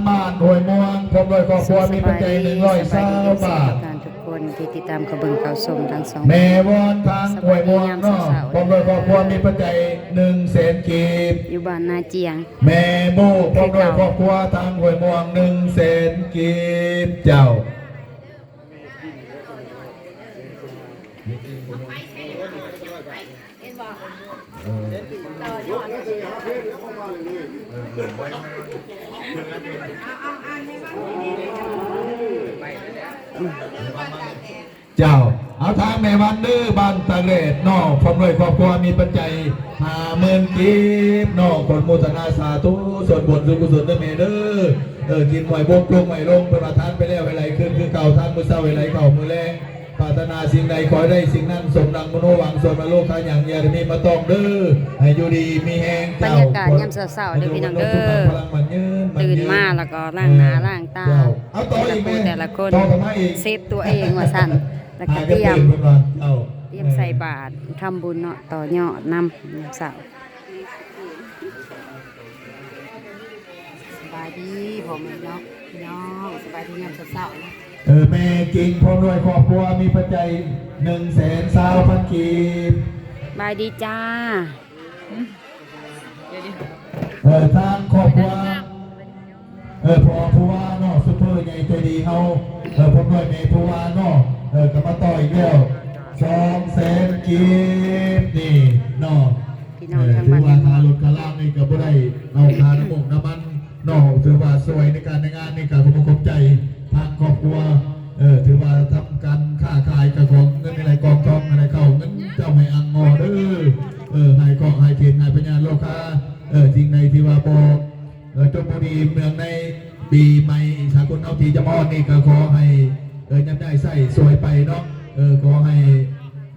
ບ້ານຫ້ວຍມ່ວງ ພ້ອມດ້ວຍຄອບຄົວ ມີປັດໄຈໜຶ່ງຮ້ອຍຊາວບາດ. ສະບາຍດີ ເອັຟຊີ ທຸກທ່ານທຸກຄົນທີ່ຕິດຕາມເຂົ້າເບິ່ງເຂົ້າຊົມທາງຊ່ອງ ແມ່ວອນທາງຫ້ວຍມ່ວງເນາະ ພ້ອມດ້ວຍຄອບຄົວ ມີປັດໄຈໜຶ່ງແສນກີບ ຢູ່ບ້ານນາຈຽງ. ແມ່ໂບ ພ້ອມດ້ວຍຄອບຄົວ ທາງຫ້ວຍມ່ວງ ໜຶ່ງແສນກີບເຈົ້າ. ເຈົ້າ ເອົາທາງແມ່ວັນເດີ ບ້ານຕາກແດດເນາະ ພ້ອມດ້ວຍຄອບຄົວ ມີປັດໄຈຫ້າໝື່ນກີບເນາະ ອະນຸໂມທະນາສາທຸ ສ່ວນບຸນສ່ວນກຸສົນເດີແມ່ເດີ. ເອີ ກິນໝວຍບົກ ລົງໝວຍລົງ ເພິ່ນວ່າທານໄປແລ້ວໃຫ້ໄຫຼຄືນຄືເກົ່າ ທານມື້ເຊົ້າໃຫ້ໄຫຼເຂົ້າມື້ແລງ ປາດຖະໜາສິ່ງໃດຂໍໃຫ້ໄດ້ສິ່ງນັ້ນ ສົມດັ່ງມະໂນຫວັງ ສ່ວນມະໂລຄາຫຍັງ ຢ່າໄດ້ມີມາຕ້ອງເດີ ໃຫ້ຢູ່ດີມີແຮງເຈົ້າ. ບັນຍາກາດຍາມເຊົ້າໆເດີພີ່ນ້ອງເດີ ຕື່ນມາແລ້ວກໍລ້າງໜ້າລ້າງຕາ ເຈົ້າ ເອົາຕໍ່ອີກແມ່ ແຕ່ລະຄົນ ຕໍ່ກັນມາອີກ ເຊຟຕົວເອງວ່າຊັ້ນ ແລ້ວກໍຕຽມ ຕຽມໃສ່ບາດທຳບຸນເນາະ ຕໍ່ຍອດນຳຍາມເຊົ້າ. ສະບາຍດີພໍ່ແມ່ເນາະ ພີ່ນ້ອງ ສະບາຍດີຍາມເຊົ້າໆເນາະ. ເອີ ແມ່ກິ່ງພ້ອມດ້ວຍຄອບຄົວ ມີປັດໄຈໜຶ່ງແສນຊາວພັນກີບ. ສະບາຍດີຈ້າ. ເອີ ທາງຄອບຄົວ ເອີ ພໍ່ຜູ້ວ່າເນາະ ຊຸບເປີໃຫຍ່ໃຈດີເຮົາ ເອີ ພ້ອມດ້ວຍແມ່ຜູ້ວ່າເນາະ ເອີ ກໍມາຕໍ່ອີກແລ້ວ ສອງແສນກີບນີ້ເນາະ. ເອີ ຖືວ່າຄ່າລົດຄ່າລາງນີ້ກໍບໍ່ໄດ້ເອົາຄ່ານ້ຳມົກນ້ຳມັນເນາະ ຖືວ່າຊ່ວຍໃນການໃນງານນີ້ກໍຂໍຂອບໃຈທາງຄອບຄົວ ເອີ ຖືວ່າທຳການຄ້າຂາຍກໍຂໍເງິນໃຫ້ໄຫຼກອງທອງໃຫ້ໄຫຼເຂົ້າ ເງິນເຈົ້າໃຫ້ອັ່ງງໍເດີ ເອີ ຫາຍເຄາະຫາຍເຂັນຫາຍພະຍາດໂລຄາ ເອີ ສິ່ງໃດທີ່ວ່າບໍ່ ເອີ ຈົງບໍ່ດີເນື່ອງໃນປີໃໝ່ສາກົນເຮົາທີ່ຈະມາຮອດນີ້ ກໍຂໍໃຫ້ ເອີ ຍາມໄດ້ໃຊ້ຊ່ວຍໄປເນາະ ເອີ ຂໍໃຫ້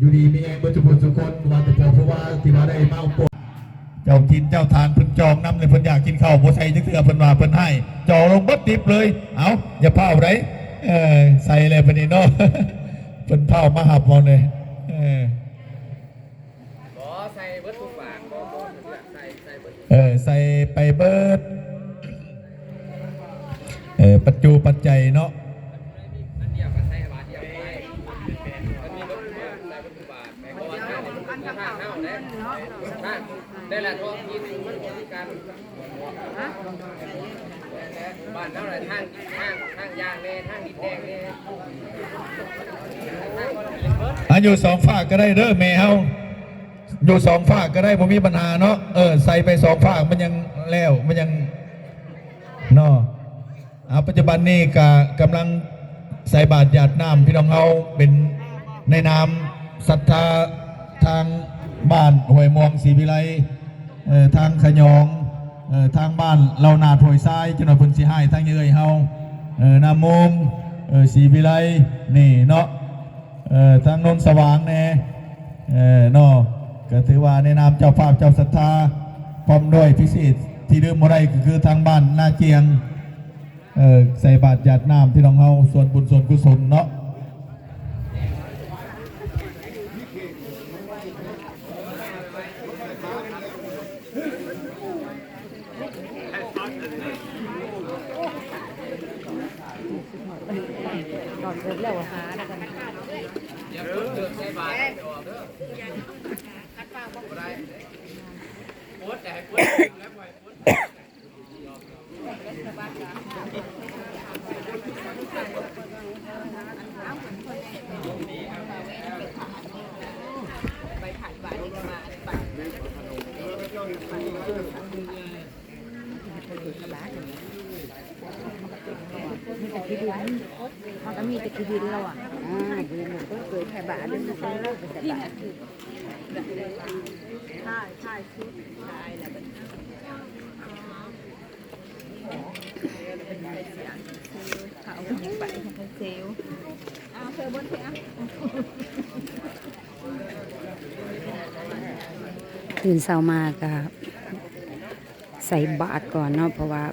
ຢູ່ດີມີແຮງເບິດທຸກຄົນທຸກຄົນ ວ່າແຕ່ພໍ່ຜູ້ວ່າທີ່ວ່າໄດ້ມາອົບປົນ ເຈົ້າຖິ່ນເຈົ້າຖານເພິ່ນຈອງນຳເລີຍ ເພິ່ນຢາກກິນເຂົ້າບໍ່ໃສ່ຈັກເທື່ອ ເພິ່ນວ່າເພິ່ນໃຫ້ ເຈາະລົງເບິດຕິບເລີຍ. ເອົ້າ ຢ່າພ້າວໃດ ເອີ ໃສ່ແລ້ວບັດນີ້ເນາະ ເພິ່ນພ້າວມາຮັບເຮົາເລີຍ ເອີ. ບໍ່ ໃສ່ເບິດທຸກບາດ ບໍ່ ບໍ່ ໃສ່ ໃສ່ເບິດ ເອີ ໃສ່ໄປເບິດ ເອີ ປັດຈຸປັດໄຈເນາະ ອັນດຽວກໍໃສ່ບາດດຽວກໍໄດ້ ມັນມີເບິດທຸກບາດ ໃສ່ເບິດທຸກບາດ ແມ່ນບໍ່ວ່າທາງເຮົາເດ້ ທາງແຕ່ລະທ້ອງຖິ່ນມັນບໍ່ຄືກັນ. ບ້ານເຮົາລະທາງ ທາງ ທາງຢ່າງແດ່ ທາງດິນແດງແດ່ ທາງບໍ່ລະເອີດເບິດ ອາ ຢູ່ສອງຟາກກໍໄດ້ເດີແມ່ເຮົາ ຢູ່ສອງຟາກກໍໄດ້ ບໍ່ມີບັນຫາເນາະ ເອີ ໃສ່ໄປສອງຟາກ ມັນຍັງແລ້ວ ມັນຍັງເນາະ. ອາ ປັດຈຸບັນນີ້ກະກຳລັງໃສ່ບາດຢາດນ້ຳພີ່ນ້ອງເຮົາ ເປັນໃນນາມສັດທາທາງບ້ານຫ້ວຍມ່ວງສີວິໄລ ເອີ ທາງຂະຫຍອງ ເອີ ທາງບ້ານເຫຼົ່ານາດຫ້ວຍຊາຍ ຈັກໜ້ອຍເພິ່ນຊິໃຫ້ທາງເອື້ອຍເຮົາ ເອີ ນາມຸງ ເອີ ສີວິໄລ ນີ້ເນາະ ເອີ ທາງໂນນສະຫວ່າງແດ່ ເອີ ເນາະ ກະຖືວ່າໃນນາມເຈົ້າພາບເຈົ້າສັດທາ ພ້ອມດ້ວຍພິເສດທີ່ລືມບໍ່ໄດ້ ກໍຄືທາງບ້ານນາຈຽງ ເອີ ໃສ່ບາດຢາດນ້ຳພີ່ນ້ອງເຮົາ ສ່ວນບຸນສ່ວນກຸສົນເນາະ. ມີແຕ່ຂີ້ດິນ ເຮົາກໍມີແຕ່ຂີ້ດິນແລ້ວອະ ອ່າ ດີໝົດ ເກີດແຄ່ບາດ ເດີ ໃສ່ແລ້ວ ໃສ່ບາດ ຖ່າຍ ຖ່າຍຊຸດ ຖ່າຍແລ້ວບັດນີ້ ເຂົາເອົາຫຍັງໄປ ເຊວ ເອົາເຊວບົນເຊວ ຕື່ນເຊົ້າມາກໍໃສ່ບາດກ່ອນເນາະ ເພາະວ່າ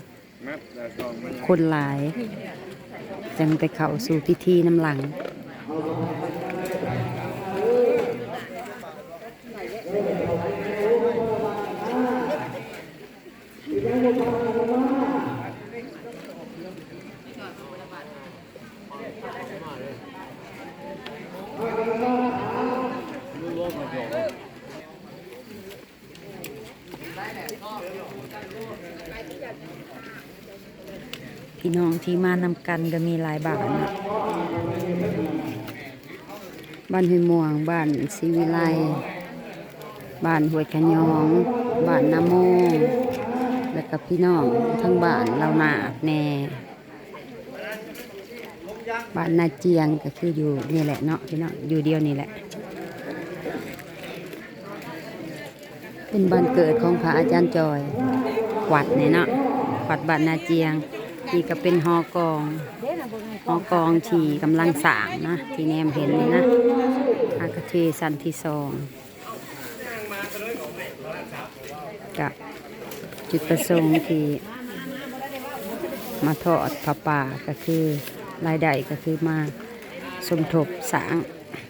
ຄົນຫຼາຍ ຈັ່ງໄປເຂົ້າສູ່ພິທີນຳຫຼັງ. ເ ພີ່ນ້ອງທີ່ມານຳກັນກໍມີຫຼາຍບ້ານເນາະ ບ້ານຫ້ວຍມ່ວງ, ບ້ານສີວິໄລ, ບ້ານຫ້ວຍຂະຍອງ, ບ້ານນາໂມ ແລ້ວກໍພີ່ນ້ອງທາງບ້ານເຫຼົ່ານາດແດ່. ບ້ານນາຈຽງກໍຄືຢູ່ນີ້ແຫຼະເນາະພີ່ນ້ອງ ຢູ່ດຽວນີ້ແຫຼະ ເປັນບ້ານເກີດຂອງພະອາຈານຈ່ອຍ ວັດນີ້ເນາະ ວັດບ້ານນາຈຽງ. ນີ້ກໍເປັນຫໍກອງ ຫໍກອງທີ່ກຳລັງສ້າງນະ ທີ່ແນມເຫັນນີ້ນະ ອາກາເທຊັ້ນທີສອງ. ກະຈຸດປະສົງທີ່ມາທອດຜ້າປ່າ ກະຄືລາຍໄດ້ ກະຄືມາສົມທົບສ້າງ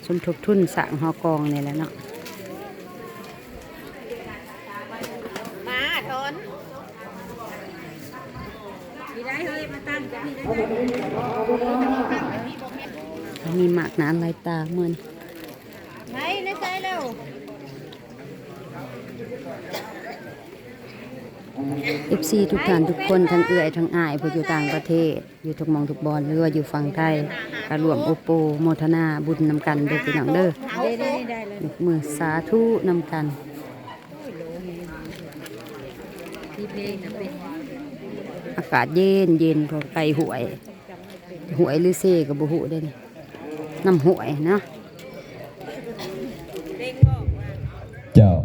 ສົມທົບທຶນສ້າງຫໍກອງນີ້ແຫຼະເນາະ. ມາທອນ ມີໝາກໜານຫຼາຍຕາມື້ນີ້. ໄປໃນໃສແລ້ວ ເອັຟຊີທຸກທ່ານທຸກຄົນ ທັງເອື້ອຍທັງອ້າຍ ຜູ້ຢູ່ຕ່າງປະເທດ ຢູ່ທຸກໝ່ອງທຸກບ່ອນ ຫຼືວ່າຢູ່ຝັ່ງໄທ ກໍຮ່ວມໂອໂປໂມທະນາບຸນນຳກັນເດີພີ່ນ້ອງເດີ ຍົກມືສາທຸນຳກັນ. ອາກາດເຢັນໆ ເພາະໃກ້ຫ້ວຍ ຫ້ວຍຫຼືເຊກໍບໍ່ຮູ້ເດ້ນີ້ ນ້ຳຫ້ວຍເນາະ. ເຈົ້າ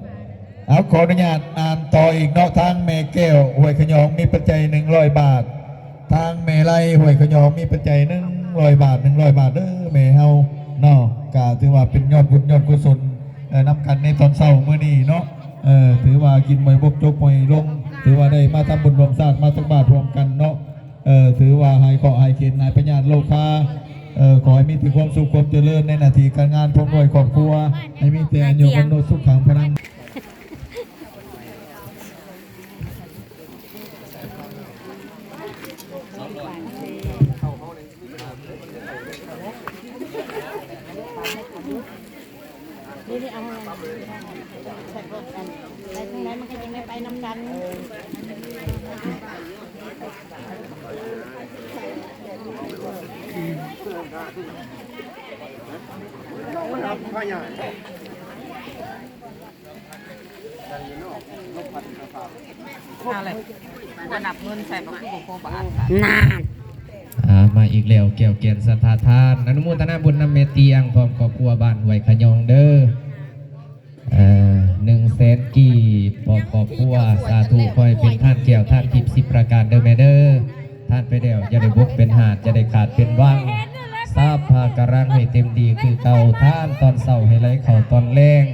ເອົາ ຂໍອະນຸຍາດອ່ານຕໍ່ອີກເນາະ ທາງແມ່ແກ້ວ ຫ້ວຍຂະຍອງ ມີປັດໄຈໜຶ່ງຮ້ອຍບາດ, ທາງແມ່ໄລ ຫ້ວຍຂະຍອງ ມີປັດໄຈໜຶ່ງຮ້ອຍບາດ ໜຶ່ງຮ້ອຍບາດເດີແມ່ເຮົາເນາະ. ກະຖືວ່າເປັນຍອດບຸນຍອດກຸສົນ ເອີ ນຳກັນໃນຕອນເຊົ້າມື້ນີ້ເນາະ. ເອີ ຖືວ່າກິນບໍ່ບົກຈົກບໍ່ລົງ ຖືວ່າໄດ້ມາທຳບຸນຮ່ວມຊາດ ມາຕັກບາດຮ່ວມກັນເນາະ. ເອີ ຖືວ່າຫາຍເຄາະຫາຍເຂັນ ຫາຍພະຍາດໂລຄາ. ເອີ ຂໍໃຫ້ມີແຕ່ຄວາມສຸກຄວາມຈະເລີນໃນໜ້າທີ່ການງານ ພ້ອມດ້ວຍຄອບຄົວ ໃຫ້ມີແຕ່ອາຍຸວັນໂນສຸຂັງພະລັງ. ນີ້ ນີ້ ເອົາໃຫ້ມັນ ໃສ່ພ້ອມກັນ ໄປທາງໃດມັນກໍຍັງໄດ້ໄປນຳກັນ. ເອົາແຫຼະ ມານັບເງິນໃສ່ບໍ່ຄືບໍ່ພໍບາດ. ນານ ອ່າ ມາອີກແລ້ວ ແກ້ວແກ່ນສັດທາທານ ອະນຸໂມທະນາບຸນນຳແມ່ຕຽງ ພ້ອມຄອບຄົວ ບ້ານຫ້ວຍຂະຍອງເດີ ເອີ ໜຶ່ງແສນກີບ ພ້ອມຄອບຄົວ. ສາທຸ ຂໍໃຫ້ເປັນທານແກ້ວທານທິບສິບປະການເດີແມ່ເດີ. ທານໄປແລ້ວ ຢ່າໄດ້ບົກເປັນຫາດ ຢ່າໄດ້ຂາດເປັນວັງ ສັບພະກະລັງໃຫ້ເຕັມດີຄືເກົ່າ. ທານຕອນເຊົ້າໃຫ້ໄຫຼເຂົ້າຕອນແລງ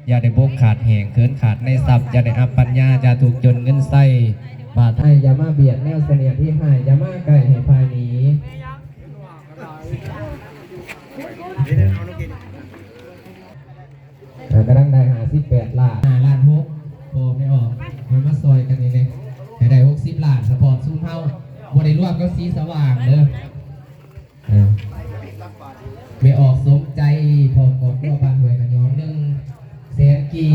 ຢ່າໄດ້ບົກຂາດແຫ້ງ ເຂີນຂາດໃນຊັບ ຢ່າໄດ້ອັບປັນຍາ ຢ່າທຸກຈົນເງິນໃຊ້ ບາດໃຫ້ ຢ່າມາບຽດແນວສະເໜ່ຍທີ່ຮ້າຍ ຢ່າມາໃກ້ໃຫ້ພາຍໜີ. ເອີ ກຳລັງໄດ້ຫ້າສິບແປດລ້ານ ຫ້າລ້ານຫົກ ພໍ່ແມ່ອອກ ມາ ມາຊ່ອຍກັນນີ້ແດ່ ໃຫ້ໄດ້ຫົກສິບລ້ານ ສະເພາະຊຸມເຮົາ ບໍ່ໄດ້ລວມກັບສີສະຫວ່າງເດີ. ເອີ ແມ່ອອກສົມໃຈ ພ້ອມຄອບຄົວ ບ້ານຫ້ວຍຂະຍອງ ໜຶ່ງແສນກີບ.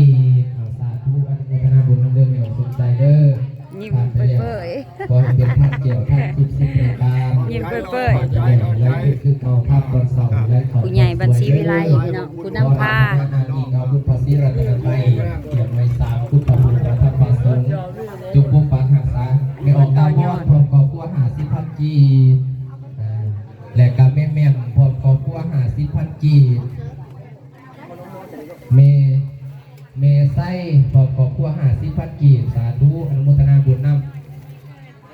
ເອົາ ສາທຸ ອະນຸໂມທະນາບຸນນຳເດີ ແມ່ອອກສົມໃຈເດີ. ຍິ້ມເປີຍໆ ຂໍໃຫ້ເປັນທາດແກ້ວທາດທິບສິບປະການ ຍິ້ມເປີຍໆ ໃຫ້ໄດ້ຄືເກົ່າ ທັບຕອນເຊົ້າໃຫ້ໄຫຼເຂົ້າ ຜູ້ໃຫຍ່ບ້ານສີວິໄລ ພີ່ນ້ອງ ຜູ້ນຳພາ ເອົາບຸນພະສີລັດຕະນະໄຕ ເກີດໃໝ່ສາມ ຄຸນພະພຸດທະ ທຳພະສົງ ຈົ່ງປົກປັກຮັກສາ. ແມ່ອອກ ຕາວອນ ພ້ອມຄອບຄົວ ຫ້າສິບພັນກີບ ເອີ ແລະກະແມ່ແມ່ນ ພ້ອມຄອບຄົວ ຫ້າສິບພັນກີບ. ແມ່ ແມ່ໄຊ ພ້ອມຄອບຄົວ ຫ້າສິບພັນກີບ. ສາທຸ ອະນຸໂມທະນາບຸນນຳ.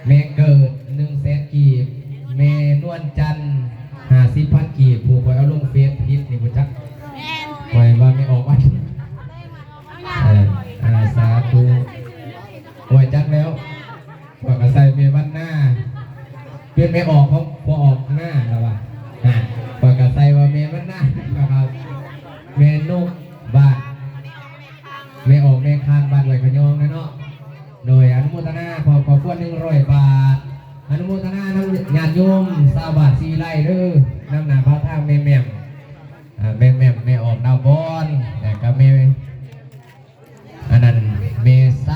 ແມ່ເກີດ ໜຶ່ງແສນກີບ. ແມ່ນວນຈັນ ຫ້າສິບພັນກີບ. ຜູ້ຂ້ອຍເອົາລົງເຟສຜິດນີ້ບໍ່ຈັກ ຂ້ອຍວ່າແມ່ອອກວັນ ເອີ ອາ ສາທຸ. ຂ້ອຍຈັກແລ້ວ ຂ້ອຍກໍໃສ່ແມ່ວັນນາ ເປັນແມ່ອອກຂອງພໍ່ອອກນາລະວ່າ ຂ້ອຍກໍໃສ່ວ່າແມ່ວັນນາ ແມ່ນົກ ບ້ານ ແມ່ອອກແມ່ຄ້າງ ບ້ານຫ້ວຍຂະຍອງນະເນາະ. ໂດຍ ອະນຸໂມທະນາ ຄອບຄົວ ໜຶ່ງຮ້ອຍບາດ. ອະນຸໂມທະນານຳຍາດ ໂຍມຊາວບ້ານສີໄລເດີ້ ນຳໜ້າພາທາງແມ່ແໝ້ມ ອ່າ ແມ່ແໝ້ມ ແມ່ອອກ ດາວບອນ ແລ້ວກໍແມ່ ອັນນັ້ນ ແມ່ໄຊ